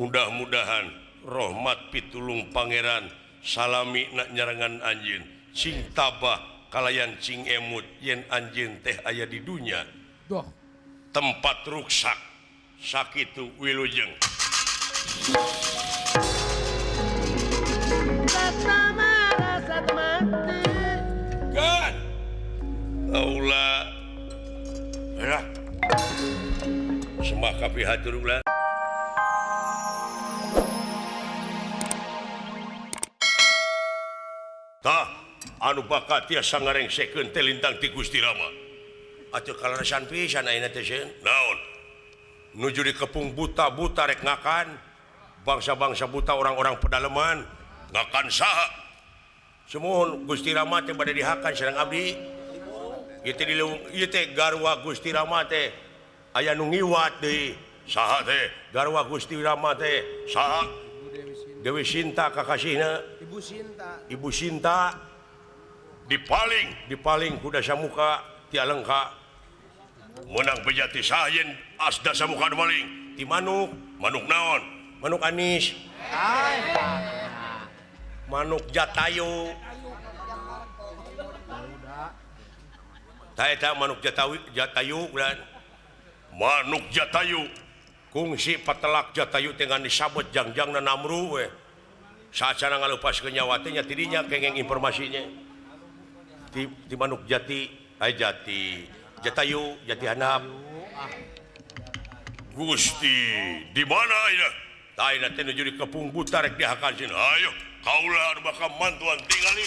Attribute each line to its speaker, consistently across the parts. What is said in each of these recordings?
Speaker 1: Mudah-mudahan rahmat pitulung pangeran salami nak nyarangan anjeun cing tabah kalayan cing emut yen anjeun teh aya di dunya.
Speaker 2: Duh.
Speaker 1: Tempat ruksak sakitu wilujeng. Kan Aula lah semah kapihatur ulah. Tah anu bakal tiasa ngarengsekeun teh lintang ti Gusti Rama. Atuh kaleresan pisan ayeuna teh sieun. Naon? Nuju dikepung buta-buta rek ngakan bangsa-bangsa buta orang-orang pedaleman ngakan saha? Sumuhun Gusti Rama teh bade dihakan sareng abdi. Ieu teh dileuweung ieu teh garwa Gusti Rama teh aya nu ngiwat deui. Saha teh? Garwa Gusti Rama teh saha? Dewi Sinta kakasihna.
Speaker 2: Ibu Sinta.
Speaker 1: Ibu Sinta dipaling ku Dasamuka ti Alengka. Menang bejati saha yen as Dasamuka nu maling? Ti manuk. Manuk naon? Manuk anis. Manuk jatayu. Tah eta manuk jatayu ulah. Manuk jatayu kungsi patelak jatayu teh ngan disabet jangjangna namru we. Saacana ngalupaskeun nyawa teh nya tidinya kengeng informasinya. Ti manuk jati, ai jati, jatayu, jati handap. Gusti, di mana ayeuna? Tah ayeuna teh nuju dikepung buta rek dihakan sieun. Ayo, kaula anu bakal mantuan tingali.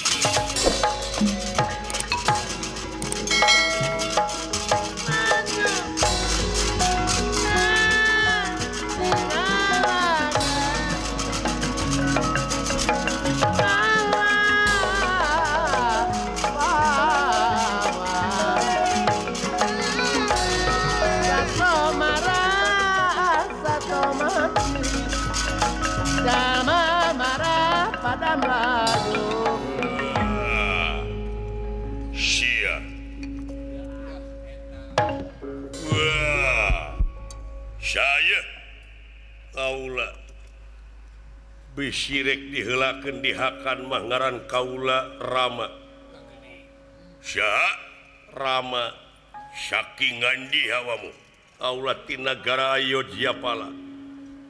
Speaker 1: Kaula bisirek diheulakeun dihakan mah ngaran kaula Rama. Saha? Rama saking ngandi hawamu. Kaula ti nagara Ayodhya pala.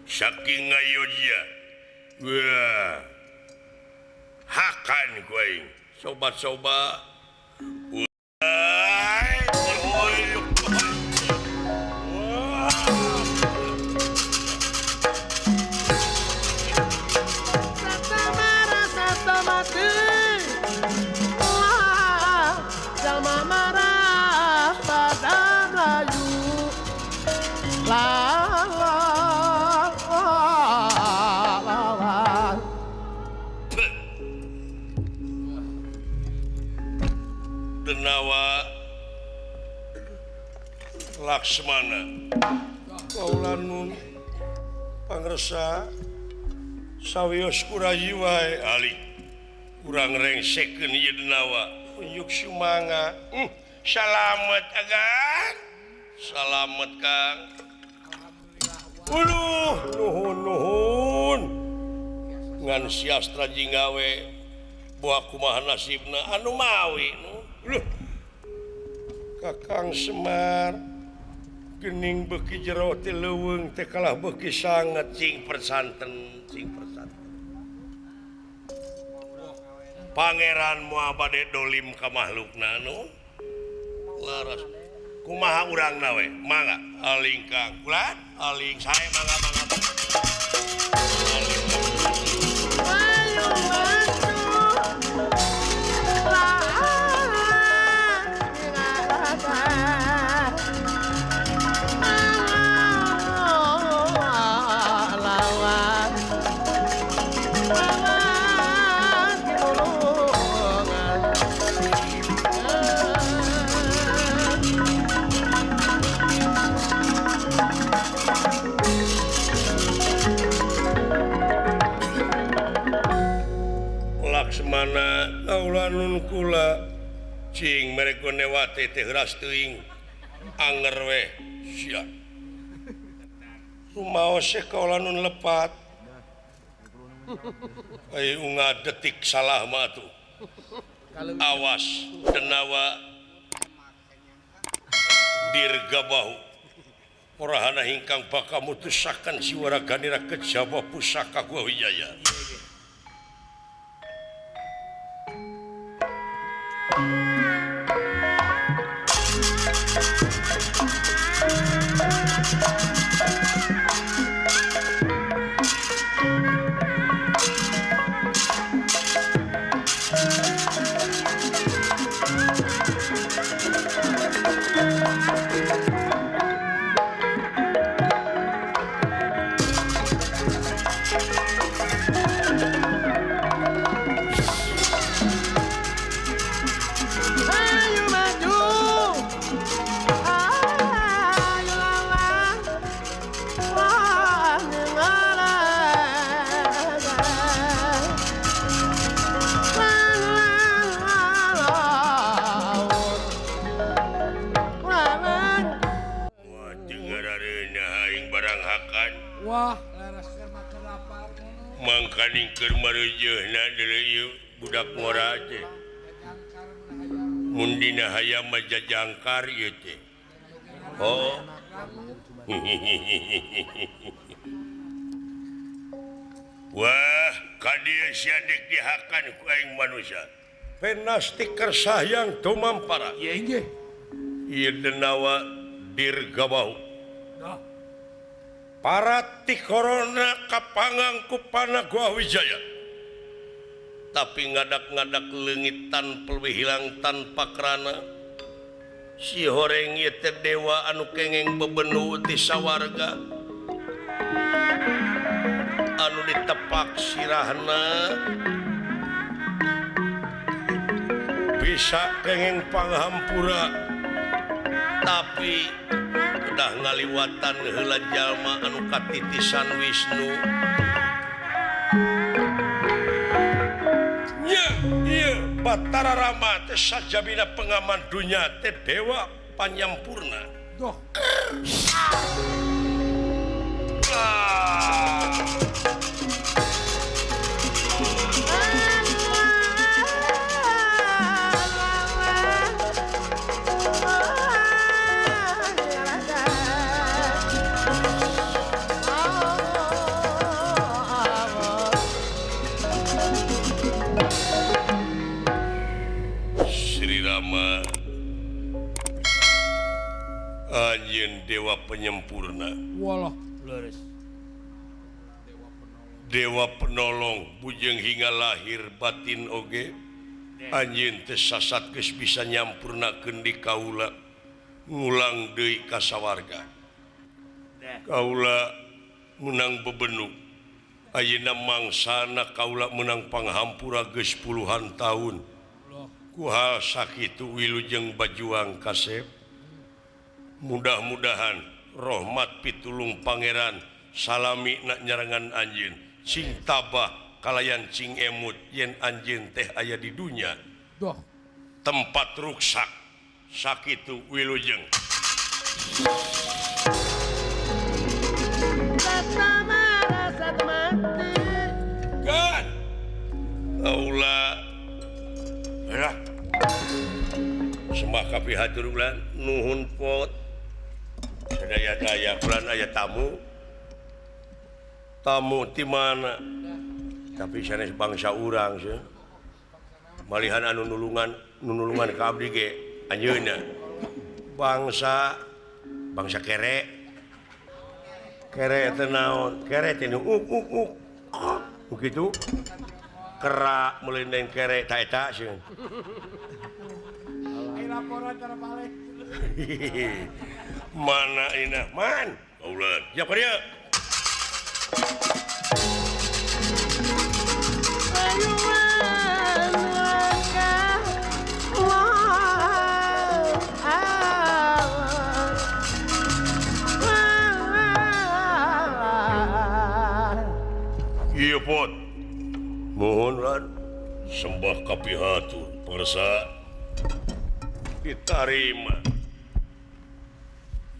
Speaker 1: Saking Ayodhya. Wah. Hakan ku aing. Sobat-sobat. Denawa Laksmana kaula nun pangresa sawios kurayi wae ali urang rengsekeun ieu denawa unjuk sumanga. Salamet agan salamet Kang. Uluh nuhun nuhun ngan siastra jinggawe buah kumaha nasibna anu mawi. Loh, Kakang Semar gening beuki jero teh leuweung teh kalah beuki sanget cing persanten cing persanten. Pangeran moal bade dolim ka makhlukna nu laras. Kumaha urangna we? Mangga aling Kang kula aling sae mangga mangga. Laksmana kaula nun kula cing merek newate teh heuras teuing anger we sia. Rumaos kaula nun lepat. Ai unga detik salah mah atuh. Awas denawa dirgabahu. Orahana ingkang bakal mutusakan siwara ganira kejaba pusaka Gua Wijaya. Mangkaning keur mareujeuhna deui budak ngora teh. Mun dina hayam mah jajangkar ieu teh. Oh. Wah, ka dieu sia deuk dihakan ku aing manusia. Penasti kersahyang tumampara.
Speaker 2: Ieu inggih.
Speaker 1: Ieu denawa dirgabahu. Parati korona kapangang kupana Gua Wijaya. Tapi ngadak-ngadak leungit tanpa hilang tanpa kerana. Si horeng ieu teh dewa anu kengeng bebenu ti sawarga. Anu ditepak sirahna bisa kengeng panghampura. Tapi udah ngaliwatan heula jalma anu katitisan Wisnu. Nya ieu Batara Rama teh sajabina pengaman dunya teh dewa panyampurna.
Speaker 2: Doh.
Speaker 1: Anjeun dewa penyempurna.
Speaker 2: Walah, leres.
Speaker 1: Dewa penolong bujeng hingga lahir batin oge. Anjeun teh sasat geus bisa nyampurnakeun di kaula ngulang deui ka sawarga. Kaula menang bebenu. Ayeuna mangsana kaula menang panghampura geus puluhan tahun. Ku hal sakitu wilujeng bajuang kasep. Mudah-mudahan rahmat pitulung pangeran salami nak nyarangan anjeun cing tabah kalayan cing emut yen anjeun teh aya di dunya.
Speaker 2: Doh.
Speaker 1: Tempat ruksak sakitu wilujeng. Kan aula lah semah kapihatur ulan nuhun pot sadaya-daya bulan aya tamu tamu ti mana tapi sanes bangsa urang sih malihan anu nulungan ka abdi ge anjeunna bangsa bangsa kere kere teh naon kere teh nu uk uk uk begitu kerak melendeng kere ta eta sih.
Speaker 2: Laporan terbalik.
Speaker 1: Mana inah man? Kaulan. Ya dia. Iya pot. Mohon lan sembah kapihatur persa ditarima.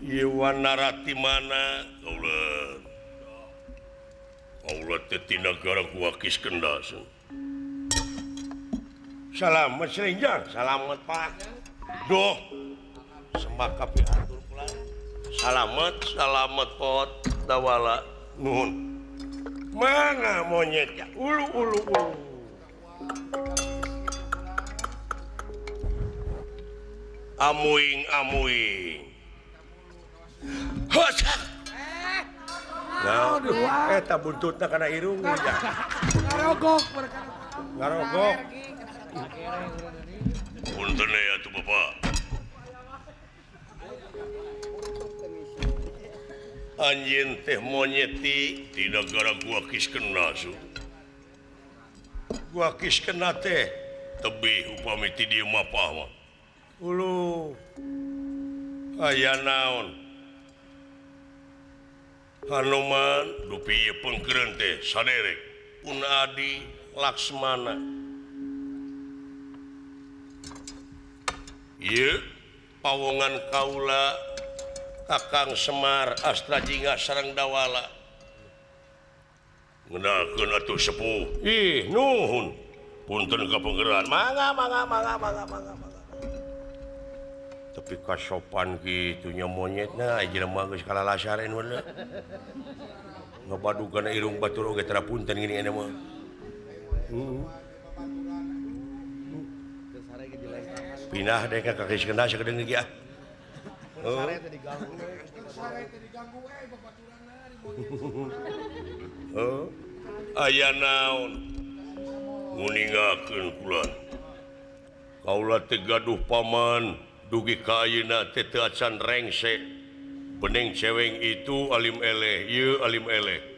Speaker 1: Ieu wanarati mana kaulan. Kaula teh ti nagara Gua Kiskenda. Salamet Selinjang, salamet Pak. Duh. Sembah kapihatur kula. Salamet, salamet pot dawala. Nuhun. Mana monyetnya? Ulu ulu ulu. Amuing amuing. Hosak. Nah, eta buntutna kana irung ya.
Speaker 2: Ngarogok
Speaker 1: ngarogok. Punten ya atuh Bapak. Anjeun teh monyeti ti nagara Gua Kiskenda su. Gua Kiskenda teh tebih upami ti dieu mapah mah. Ulu. Aya naon? Hanuman dupi ieu pengkeureun teh saderek pun adi Laksmana. Ieu pawongan kaula Kakang Semar Astra Jingga sareng Dawala. Ngeunahkeun atuh sepuh. Ih, nuhun. Punten ka pengkeureun. Mangga mangga mangga mangga mangga mangga. Tapi kasopan kitu nya monyetna jelema geus kalalasaren we. Ngabadugan irung batur oge tara punten gini aya mah. Pindah deh ka Kiskenda sakedeung ge ah. Oh. Aya naon nguningakeun kula. Kaula teh gaduh paman dugi ka ayeuna teh teu acan rengse. Bening ceweng itu alim eleh, ieu alim eleh.